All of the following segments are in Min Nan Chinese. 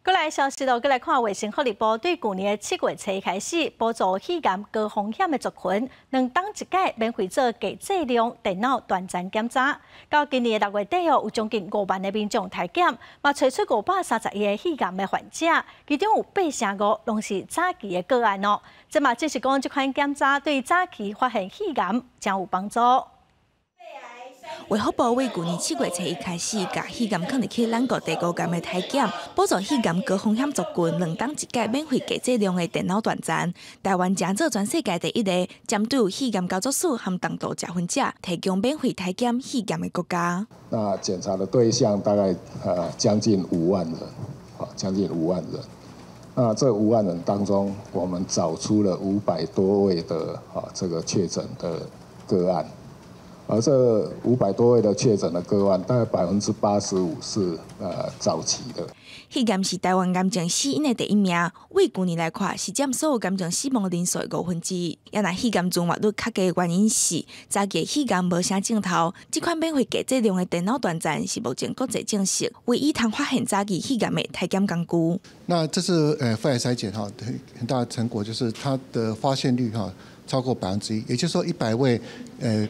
閣來消息囉，閣來看衛生福利部對舊年7月初開始，補助肺癌高風險的族群，兩冬一擺免費做低劑量電腦斷層檢查。到今年的6月底哦，有將近5萬的民眾體檢，嘛揣出531個肺癌的患者，其中有85%攏是早期的個案哦。這嘛證實講，這款檢查對早期發現肺癌誠有幫助。衛福部為舊年7月初一開始，共肺癌囥佇去咱國第五癌的體檢，補助肺癌高風險族群兩冬一擺免費低劑量的電腦斷層。台灣成做全世界第一個針對肺癌家族史和重度食薰者提供免費體檢肺癌的國家。那檢查的對象大概將近五萬人，將近五萬人。那這五萬人當中，我們找出了500多位的這個確診的個案。而這500多位的確診的個案，大概85%是早期的。肺癌是台灣癌症死因的第一名，為舊年來看，是佔所有癌症死亡人數的1/5。也若肺癌存活率較低的原因是早期肺癌無啥症頭。這款免費低劑量的電腦斷層是目前國際證實唯一通發現早期肺癌的體檢工具。那這次肺癌篩檢哈，很大的成果就是它的發現率哈超過1%，也就是說100位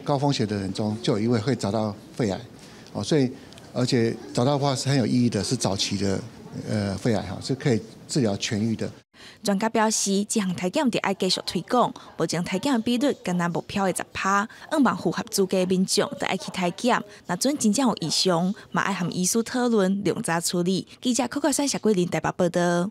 高風險的人中就有一位會找到肺癌，哦，所以而且找到的話是很有意義的，是早期的肺癌哈，是可以治療痊癒的。專家表示，這項體檢得愛繼續推廣，目前體檢的比率敢若目標的10趴，向望符合資格的民眾都愛去體檢，若準真正有異常，嘛愛和醫師討論，量早處理。記者柯國山、謝桂林台北報道。